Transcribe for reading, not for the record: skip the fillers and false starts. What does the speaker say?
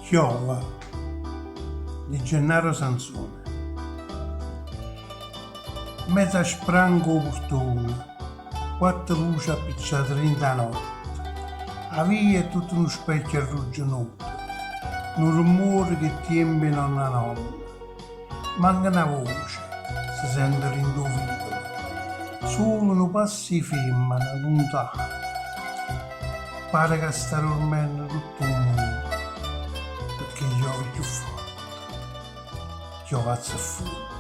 Chiove di Gennaro Sansone. Meza spranga 'o purtone, quatto luce appicciate dint' 'a notte. 'A via è tutta nu specchio arrugginuto, nu rummore ch'e tiempe 'e nonna nonna. Manco na voce se sente dint' 'o vicolo, sulo nu passo 'e femmena luntano. Pare ca sta durmenno tutto 'o munno, pecché chiove cchiù forte, chiove a zeffunno.